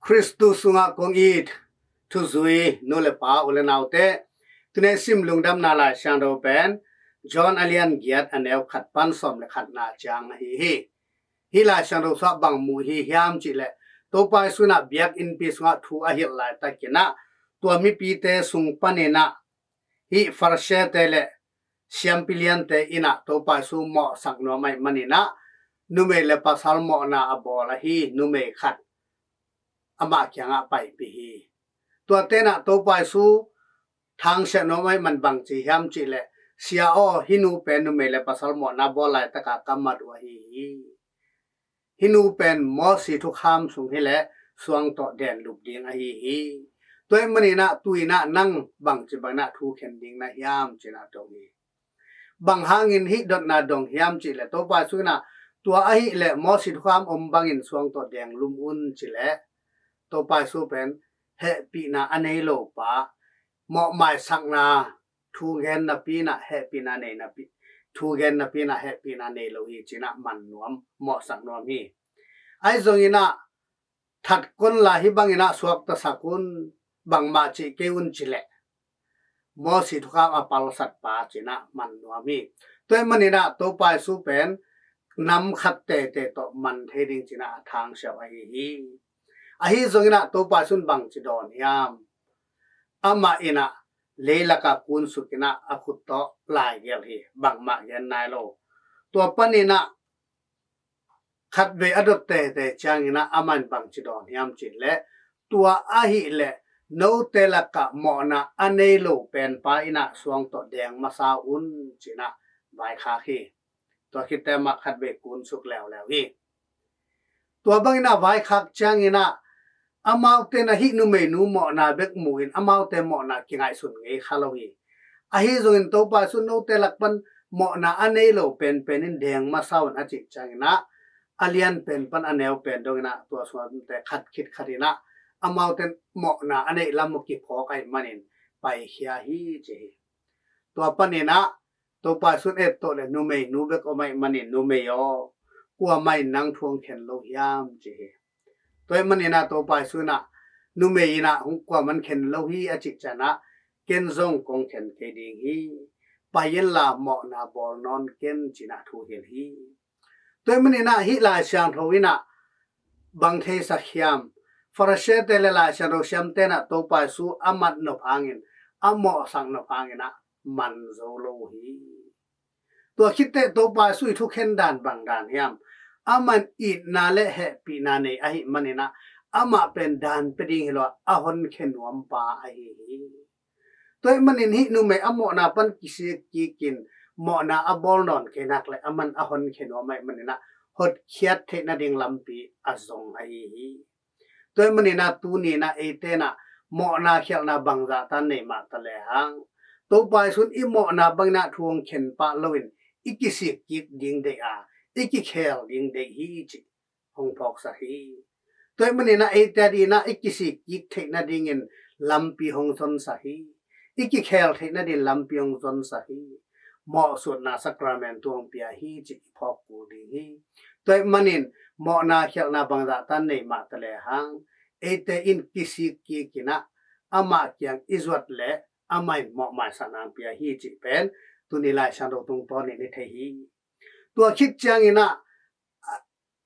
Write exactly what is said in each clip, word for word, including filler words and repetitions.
Khristu sungah kong it thuzui nu le pa, u le naute, tuni sim lungdamna Lai Siangtho pen John a lian giat, a neu khat pan sawm le khatna ciang ahi hi. Hih Lai Siangtho sungah bang mu hi hiam cih leh, Topa Jesu in ah biakinnpi sungah thu a hilh laitakin ah, tua mipite sung panin ah hih Pharisee-te le siampi liante in ah Topa Jesu mawhsak nuam ahih manin ah, numei le pasal mawhna a bawl ahi numei khat amah kiangah paipih hi. Tuate in ah Topa Jesu thangsiah nuam ahih man bang ci hiam cih leh, "Sia aw, hih nu pen numei le pasal mawhna bawl laitaka ka mat uh ahi hi. Hih nu pen Moses thukham sung hi leh suang tawh denglup ding ahi hi. Tua ahih manin ah tu-in ah nang bangci bangin ah thu khen ding na hiam?" ci-in ah dong hi. Bang hangin hih dotna dong hiam cih leh, Topa Jesu in ah, "Tua ahih leh Moses thukham om bangin suang tawh denglum un," ci leh, Topa Jesu pen hehpihna a nei lo pa, mawhmaisakna thu gen napi in ah hehpihna nei napi, thu gen napi in ah hehpihna nei lo hi ci-in ah man nuam, mawhsak nuam hi. Ahi zongin ah, "That kon la, hih bangin ah suaktasak un, bangmah cih kei un," ci leh, "Moses thukham a palsat pa," ci-in ah man nuam hi. Tua ahih manin ah Topa Jesu pen nam khat tete tawh man thei ding ci-in ah a thangsiah uh ahi hi. Ahi zongin ah Topa Jesu in bangci dawn hiam? Amah in ah leilakah kunsuk in ah a khut tawh laigelh hi, bangmah gen nai lo. Tua panin ah khatvei a dot tete ciangin ah amah in bangci dawn hiam cih leh, "Tua ahih leh note lakah mawhna a nei lo penpa in ah suang tawh deng masa un," ci-in ah vaikhak hi. Tua khit teh amah khatvei kunsuk leuleu hi. Tua bangin ah vaikhak ciangin ah amaute in ah hih numeinu mawhna bek mu-in amaute mawhna kingaihsun ngei kha lo hi. Ahi zongin Topa Jesu in, "Note lak pan mawhna a nei lo penpen in deng masa un," a cih ciangin ah, a lian pen pan a neu pen dongin ah tua sungah khat khit khat in ah amaute in mawhna a neih lam uh kiphawk ahih manin paikhia hi, ci hi. Tua panin ah Topa Jesu in et tawh leh numeinu bek om ahih manin, "Numei aw, kuamah in nang thu hong khen lo hiam?" ci hi. Tua ahih manin ah Topa Jesu in ah, "Numei in ah hong kuamah in khen lo hi," a cih ciangin ah, "Ken zong kong khen kei ding hi. Pai inla mawhna bawl nawn ken," ci-in ah thu hilh hi. Tua ahih manin ah hih Lai Siangtho in ah bang theisak hiam? Pharisee-te le Lai Siangtho siamte in ah Topa Jesu a mat nop hangin, a mawhsak nop hangin ah man zo lo uh hi. Tua khit teh Topa Jesu i thukhen dan bang dan hiam? Amah in itna le hehpihna nei ahih manin ah, amah pen dan pia ding hi lo a, a honkhia nuam pa ahi hi. Tua ahih manin hih numei a mawhna pan kisik kikin mawhna a bawl nawn kei nak leh, amah in a honkhia nuam ahih manin ah hotkhiat theih nading lampi a zong ahi hi. Tua ahih manin ah tuni in ah eite in ah mawhna khialhna bangzah tan nei mah ta lehang, Topa Jesu in i mawhna bangin ah thu hong khen pah loin i kisik kik ding deih a, i kikhel ding deih hi cih hong phawksak hi. Tua ahih manin ah eite adingin ah i kisik kik theih nadingin lampi hong zonsak hi. I kikhel theih nadingin lampi hong zonsak hi. Mawhsutna sacrament thu hong pia hi cih i phawk kul ding hi. Tua ahih manin mawhna khialhna bangzah tan nei mah ta lehang, eite in kisik kikin ah amah kiang i zuat leh amah in mawhmaisakna hong pia hi cih pen tuni Lai Siangtho tungtawnin i thei hi. Tua khit ciangin ah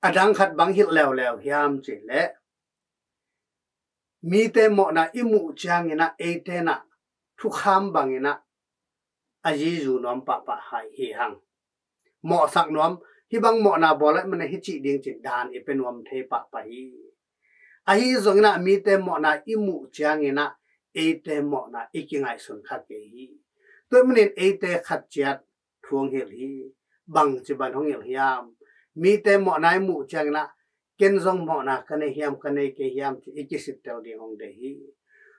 a dang khat bang hilh leuleu hiam cih leh, mite mawhna i muh ciangin ah eite in ah thukham bangin ah a zizu nuam pahpah hi hang. Mawhsak nuam, hih bang mawhna bawl ahih manin hih cih ding ci-in dan i pia nuam thei pahpah hi. Ahi zongin ah mite mawhna i muh ciangin ah eite mawhna i kingaihsun kha kei hi. Tua ahih manin eite khat ciat thu hong hilh hi. Bangci bangin hong hilh hiam? Mite mawhna i muh ciangin ah, "Ken zong mawhna ka nei hiam, ka nei kei hiam?" ci i kisittel ding hong deih hi.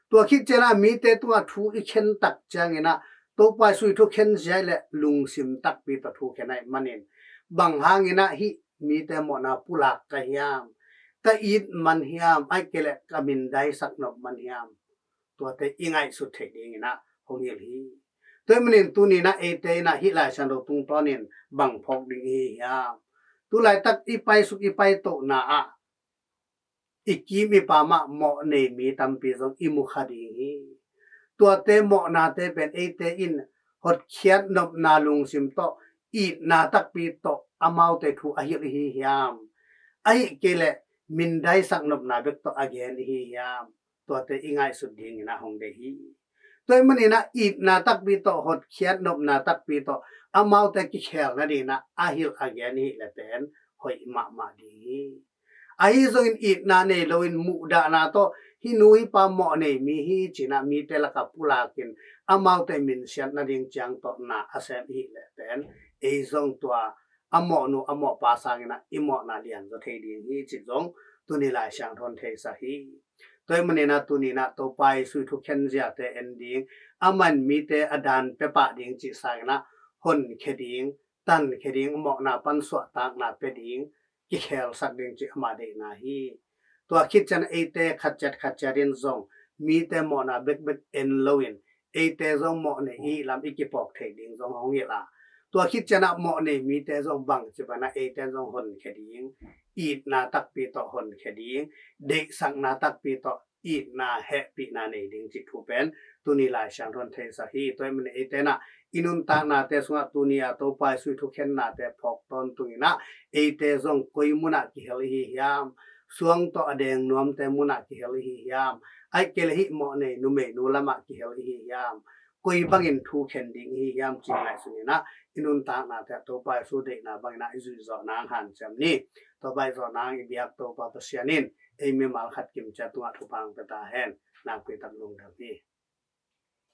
Tua khit ciangin ah mite tungah thu i khen tak ciangin ah, Topa Jesu i thukhen zia leh lungsim takpi tawh thu khen ahih manin, bang hangin ah hih mite mawhna pulak ka hiam? Ka it man hiam? Ahih kei leh ka mindaisak nop man hiam? Tuate i ngaihsut theih dingin ah hong hilh hi. Tua ahih manin tuni in ah eite in ah hih Lai Siangtho tungtawnin bang phawk ding i hi hiam? Tu laitak i paisuk i paitohna ah i kim i pam ah mawh nei mi tampi zong i mu kha ding hi. Tuate mawhnate pen eite in hotkhiat nopna lungsim tawh itna takpi tawh amaute thu a hilh ihi hiam? Ahih kei leh mindaisak nopna bek tawh a gen ihi hiam? Tuate i ngaihsut dingin a hong deih hi. Tua ahih manin ah itna takpi tawh, hotkhiat nopna takpi tawh amaute kikhel nadingin ah a hilh a gen ihi leh pen hoih mahmah ding hi. Ahi zongin itna nei loin muhdahna tawh hih nu hih pa mawh nei mi hi ci-in ah mite lakah pulakin amaute minsiat nading ciang tawh na a sem ihi leh pen ei zong tua a mawhnu a mawhpa sangin ah i mawhna lianzaw thei ding hi cih zong tuni Lai Siangtho in theisak hi. Tua ahih manin ah tuni-in ah Topa Jesuh i thukhen ziate en ding, amah in mite a daan pia pah ding cih sangin ah honkhia ding, tankhia ding, mawhna pan suahtakna pia ding, kikhelsak ding cih ama deihna hi. Tua khit ciang eite khat ciat khat ciat in zong mite mawhna bekbek en loin eite zong mawh nei i hih lam i kiphawk theih ding zong hong hilh a, tua khit ciang ah mawh nei mite zong bangci bangin ah eite in zong honkhia ding, itna takpi tawh honkhia ding, deihsakna takpi tawh itna hehpihna nei ding cih thu pen tuni Lai Siangtho in theisak hi. Tua ahih manin eite in ah i nuntaknate sungah tuni a Topa Jesuh i thukhennate phawk tawntungin ah eite zong koi mun ah kihel ihi hiam? Suang tawh a deng nuamte mun ah kihel ihi hiam? Ahih kei leh hih mawh nei numeinu lamah kihel ihi hiam? Koi bangin thukhen ding ihi hiam cih ngaihsunin ah i nuntaknate ah Topa Jesuh deihna bangin ah i zuih zawh nang hanciam ni. Tua bang i zawh nang i biak Topa Pasian in ei mimal khat kimciat tungah thupha hong pia ta hen. Nakpi tak lungdam hi.